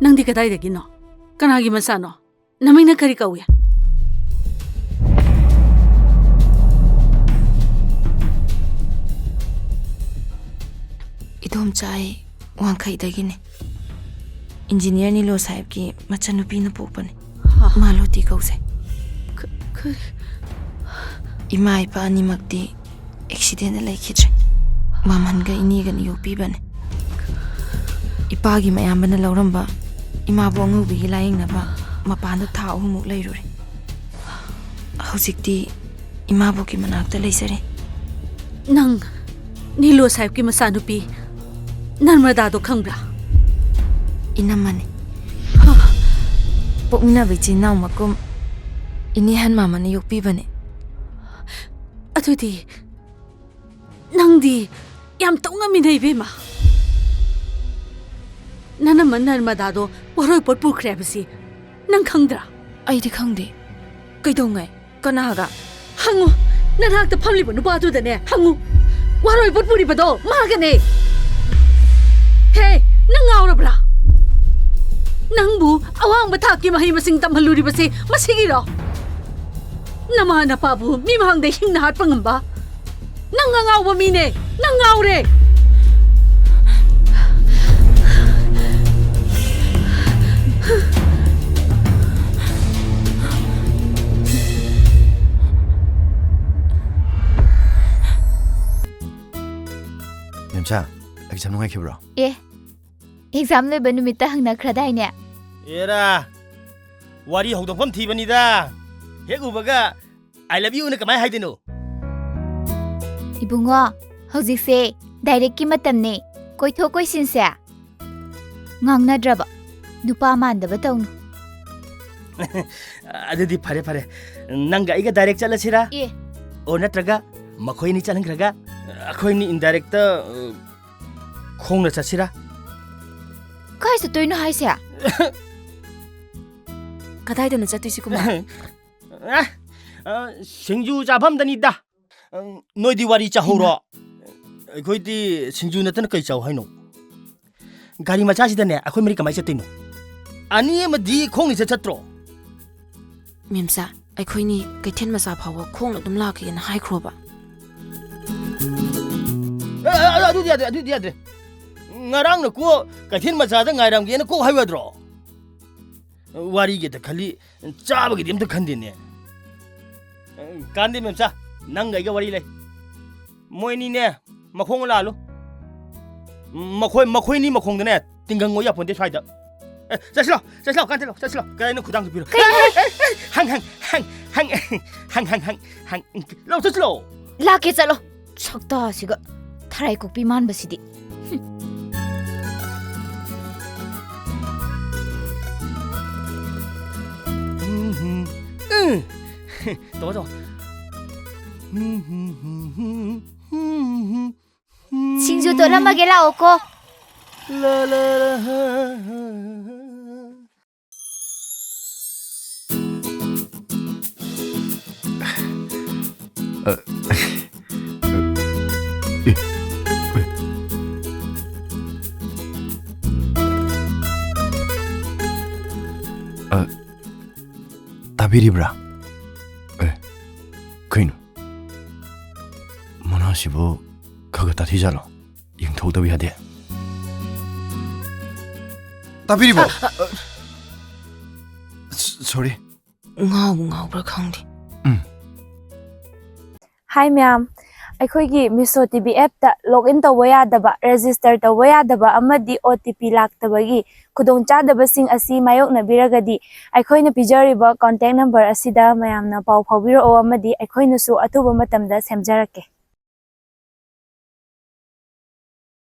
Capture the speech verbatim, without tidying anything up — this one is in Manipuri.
ꯅꯪꯗꯤ ꯀꯗꯥꯏꯗꯒꯤꯅꯣ? ꯀꯅꯥꯒꯤ ꯃꯆꯥꯅꯣ? ꯅꯃꯤꯡꯅ ꯀꯔꯤ ꯀꯧꯏ? ꯏꯗꯣꯝꯆꯥ, ꯑꯩ ꯋꯥꯡꯈꯩꯗꯒꯤꯅꯦ꯫ ꯏꯟꯖꯤꯅꯤꯌꯥꯔ ꯅꯤꯂꯣ ꯁꯥꯍꯦꯕꯀꯤ ꯃꯆꯟꯅꯨꯄꯤꯅ ꯄꯣꯛꯄꯅꯦ꯫ ꯍꯥ? ꯃꯥꯂꯣꯇꯤ ꯀꯧꯖꯩ꯫ ꯀ-, ꯀꯔꯤ? ꯏꯃꯥ ꯏꯄꯥ ꯑꯅꯤꯃꯛꯇꯤ ꯑꯦꯛꯁꯤꯗꯦꯟꯗ ꯂꯩꯈꯤꯗ꯭ꯔꯦ꯫ ꯃꯥꯃꯟꯒ ꯏꯅꯦꯒꯅ ꯌꯣꯛꯄꯤꯕꯅꯦ꯫ ꯏꯄꯥꯒꯤ ꯃꯌꯥꯝꯕꯅ ꯂꯧꯔꯝꯕ ꯏꯃꯥꯕꯨ ꯑꯉꯧꯕꯤꯒꯤ ꯂꯥꯌꯦꯡꯅꯕ ꯃꯄꯥꯟꯗ ꯊꯥ ꯑꯍꯨꯝꯃꯨꯛ ꯂꯩꯔꯨꯔꯦ꯫ ꯍꯧꯖꯤꯛꯇꯤ ꯏꯃꯥꯕꯣꯛꯀꯤ ꯃꯅꯥꯛꯇ ꯂꯩꯖꯔꯦ꯫ ꯅꯪ ꯅꯤꯂꯣ ꯁꯥꯍꯦꯕꯀꯤ ꯃꯆꯥꯅꯨꯄꯤ ꯅꯔꯃꯗꯥꯗꯣ ꯈꯪꯕ꯭ꯔꯥ? ꯏꯅꯝꯃꯅꯤ꯫ ꯄꯣꯛꯃꯤꯟꯅꯕ ꯏꯆꯤꯟ ꯏꯅꯥꯎ ꯃꯀꯨꯝ ꯏꯅꯦ ꯍꯟ ꯃꯥꯃꯅ ꯌꯣꯛꯄꯤꯕꯅꯦ꯫ ꯑꯗꯨꯗꯤ ꯅꯪꯗꯤ ꯌꯥꯝ ꯇꯧ ꯉꯝꯃꯤꯅꯦ, ꯏꯕꯦꯝꯃ꯫ ꯅꯅꯝꯃ ꯅꯔꯃꯗꯥꯗꯣ ꯋꯥꯔꯣꯏ ꯄꯣꯠ ꯄꯨꯈ꯭ꯔꯦ ꯍꯥꯏꯕꯁꯤ ꯅꯪ ꯈꯪꯗ꯭ꯔꯥ? ꯑꯩꯗꯤ ꯈꯪꯗꯦ꯫ ꯀꯩꯗꯧꯉꯩ? ꯀꯅꯥꯒ? ꯍꯪꯉꯨ, ꯅꯅꯥꯛꯇ ꯐꯝꯂꯤꯕ ꯅꯨꯄꯥꯗꯨꯗꯅꯦ ꯍꯪꯉꯨ꯫ ꯋꯥꯔꯣꯏ ꯄꯣꯠ ꯄꯨꯔꯤꯕꯗꯣ ꯃꯥꯒꯅꯦ꯫ ꯍꯦ, ꯅꯪ ꯉꯥꯎꯔꯕ꯭ꯔꯥ? ꯅꯪꯕꯨ ꯑꯋꯥꯡꯕ ꯊꯥꯛꯀꯤ ꯃꯍꯩ ꯃꯁꯤꯡ ꯇꯝꯍꯜꯂꯨꯔꯤꯕꯁꯤ ꯃꯁꯤꯒꯤꯔꯣ? ꯅꯃꯥ ꯅꯄꯥꯕꯨ ꯃꯤ ꯃꯥꯡꯗ ꯍꯤꯡꯅ ꯍꯥꯠꯄ ꯉꯝꯕ? ꯅꯪ ꯑꯉꯥꯎꯕ ꯃꯤꯅꯦ꯫ ꯅꯪ ꯉꯥꯎꯔꯦ꯫ ꯃꯦꯝꯆꯥ, ꯑꯦꯛꯖꯥꯝ ꯅꯨꯡꯉꯥꯏꯈꯤꯕ꯭ꯔꯣ? ꯑꯦ, ꯑꯦꯛꯖꯥꯝ ꯂꯣꯏꯕ ꯅꯨꯃꯤꯠꯇ ꯍꯪꯅꯈ꯭ꯔꯗꯥꯏꯅꯦ? ꯑꯦꯔꯥ, ꯋꯥꯔꯤ ꯍꯧꯗꯣꯛꯐꯝ ꯊꯤꯕꯅꯤꯗ꯫ ꯍꯦꯛ ꯎꯕꯒ "I love you" ꯅ ꯀꯃꯥꯏ ꯍꯥꯏꯗꯣꯏꯅꯣ? ꯏꯕꯨꯡꯉꯣ, ꯍꯧꯖꯤꯛꯁꯦ ꯗꯥꯏꯔꯦꯛꯀꯤ ꯃꯇꯝꯅꯦ꯫ ꯀꯣꯏꯊꯣꯛ ꯀꯣꯏꯁꯤꯟꯁꯦ ꯉꯥꯡꯅꯗ꯭ꯔꯕ ꯅꯨꯄꯥ ꯃꯥꯟꯗꯕ ꯇꯧꯅꯨ꯫ ꯑꯗꯨꯗꯤ ꯐꯔꯦ, ꯐꯔꯦ꯫ ꯅꯪꯒ ꯑꯩꯒ ꯗꯥꯏꯔꯦꯛ ꯆꯠꯂꯁꯤꯔꯥ? ꯑꯦ꯫ ꯑꯣ, ꯅꯠꯇ꯭ꯔꯒ ꯃꯈꯣꯏ ꯑꯅꯤ ꯆꯠꯍꯟꯈ꯭ꯔꯒ ꯑꯩꯈꯣꯏ ꯑꯅꯤ ꯏꯟꯗꯥꯏꯔꯦꯛꯇ, ꯑ, ꯈꯣꯡꯅ ꯆꯠꯁꯤꯔꯥ? ꯀꯥꯏ ꯆꯠꯇꯣꯏꯅꯣ ꯍꯥꯏꯁꯦ? ꯀꯗꯥꯏꯗꯅꯣ ꯆꯠꯇꯣꯏꯁꯤ, ꯀꯨꯃꯥꯔ? ꯑ, ꯑ, ꯁꯤꯡꯖꯨ ꯆꯥꯐꯝꯗꯅꯤꯗ꯫ ꯑ, ꯅꯣꯏꯗꯤ ꯋꯥꯔꯤ ꯆꯥꯍꯧꯔꯣ꯫ ꯏꯃꯥ꯫ ꯑꯩꯈꯣꯏꯗꯤ ꯁꯤꯡꯖꯨ ꯅꯠꯇꯅ ꯀꯩ ꯆꯥꯎ ꯍꯥꯏꯅꯣ? ꯒꯥꯔꯤ ꯃꯆꯥꯁꯤꯗꯅꯦ ꯑꯩꯈꯣꯏ ꯃꯔꯤ ꯀꯃꯥꯏ ꯆꯠꯇꯣꯏꯅꯣ? ꯑꯅꯤ ꯑꯃꯗꯤ ꯈꯣꯡꯅ ꯆꯠ ꯆꯠꯇ꯭ꯔꯣ? ꯃꯦꯝꯆꯥ, ꯑꯩꯈꯣꯏꯅꯤ ꯀꯩꯊꯦꯜ ꯃꯆꯥ ꯐꯥꯎꯕ ꯈꯣꯡꯅ ꯑꯗꯨꯝ ꯂꯥꯛꯀꯦꯅ ꯍꯥꯏꯈ꯭ꯔꯣꯕ꯫ ꯑ, ꯑ, ꯑꯗꯨꯗꯤ ꯌꯥꯗ꯭ꯔꯦ, ꯑꯗꯨꯗꯤ ꯌꯥꯗ꯭ꯔꯦ꯫ ꯉꯔꯥꯡꯅ ꯀꯣ ꯀꯩꯊꯦꯜ ꯃꯆꯥꯗ ꯉꯥꯏꯔꯝꯒꯦꯅ ꯀꯣꯛ ꯍꯥꯏꯌꯨ ꯌꯥꯗ꯭ꯔꯣ? ꯋꯥꯔꯤꯒꯤ ꯑꯝꯇ ꯈꯜꯂꯤ, ꯆꯥꯕꯒꯤꯗꯤ ꯑꯝꯇ ꯈꯟꯗꯦꯅꯦ꯫ ꯀꯥꯟꯗꯦ ꯃꯦꯝꯆꯥ, ꯅꯪꯒ ꯑꯩꯒ ꯋꯥꯔꯤ ꯂꯩ꯫ ꯃꯣꯏꯅꯤꯅꯦ, ꯃꯈꯣꯡ ꯂꯥꯜꯂꯨ꯫ ꯃꯈꯣꯏ, ꯃꯈꯣꯏꯅꯤ ꯃꯈꯣꯡꯗꯅꯦ, ꯇꯤꯡꯒꯪ ꯑꯣꯏ ꯌꯥꯄꯣꯟꯇꯦ ꯁ꯭ꯋꯥꯏꯗ꯫ ꯑꯦ, ꯆꯠꯁꯤꯂꯣ, ꯆꯠꯁꯤꯂꯣ, ꯀꯥꯟꯗꯦꯂꯣ, ꯆꯠꯁꯤꯂꯣ꯫ ꯀꯗꯥꯏꯅꯣ ꯈꯨꯗꯥꯡꯗꯣ ꯄꯤꯔꯣ꯫ ꯀꯩꯅꯣ? ꯍꯪ, ꯍꯪ, ꯍꯪ, ꯍꯪ, ꯍꯪ, ꯍꯪ, ꯍꯪ, ꯍꯪ, ꯂꯧ ꯆꯠꯁꯤꯂꯣ꯫ ꯂꯥꯛꯀꯦ, ꯆꯠꯂꯣ꯫ ꯁꯛꯇꯥꯁꯤꯒ, ꯊꯔꯥꯏ ꯀꯣꯛꯄꯤ ꯃꯥꯟꯕꯁꯤꯗꯤ꯫ ꯎꯝ, ꯎꯝ, ꯎꯝ꯫ ꯇꯧꯔꯣ, ꯇꯧꯔꯣ꯫ ꯁꯤꯡꯖꯨ ꯇꯣꯠꯂꯝꯃꯒꯦ, ꯂꯥꯛꯑꯣꯀꯣ꯫ ꯑ, ꯇꯥꯕꯤꯔꯤꯕ꯭ꯔꯥ? ꯑꯦ, ꯀꯩꯅꯣ? ꯃꯅꯥꯁꯤꯕꯨ ꯈꯔ ꯈꯔ ꯇꯥꯊꯤꯖꯥꯠꯂꯣ? ꯌꯦꯡꯊꯣꯛꯇꯕ ꯌꯥꯗꯦ꯫ ꯇꯥꯕꯤꯔꯤꯕꯣ? ꯑ, ꯑ, ꯁ-, sorry꯫ ꯉꯥꯎꯕꯨ ꯉꯥꯎꯕ꯭ꯔꯥ ꯈꯪꯗꯦ꯫ ꯎꯝ꯫ ꯍꯥꯏ ꯃꯌꯥꯝ, ꯑꯩꯈꯣꯏꯒꯤ ꯃꯤꯁꯣ ꯇꯤ ꯚꯤ ꯑꯦꯞꯇ ꯂꯣꯒ ꯏꯟ ꯇꯧꯕ ꯌꯥꯗꯕ, ꯔꯦꯖꯤꯁꯇꯔ ꯇꯧꯕ ꯌꯥꯗꯕ ꯑꯃꯗꯤ ꯑꯣ ꯇꯤ ꯄꯤ ꯂꯥꯛꯇꯕꯒꯤ ꯈꯨꯗꯣꯡꯆꯥꯗꯕꯁꯤꯡ ꯑꯁꯤ ꯃꯥꯌꯣꯛꯅꯕꯤꯔꯒꯗꯤ ꯑꯩꯈꯣꯏꯅ ꯄꯤꯖꯔꯤꯕ ꯀꯣꯟꯇꯦꯛ ꯅꯝꯕꯔ ꯑꯁꯤꯗ ꯃꯌꯥꯝꯅ ꯄꯥꯎ ꯐꯥꯎꯕꯤꯔꯛꯑꯣ ꯑꯃꯗꯤ ꯑꯩꯈꯣꯏꯅꯁꯨ ꯑꯊꯨꯕ ꯃꯇꯝꯗ ꯁꯦꯝꯖꯔꯛꯀꯦ꯫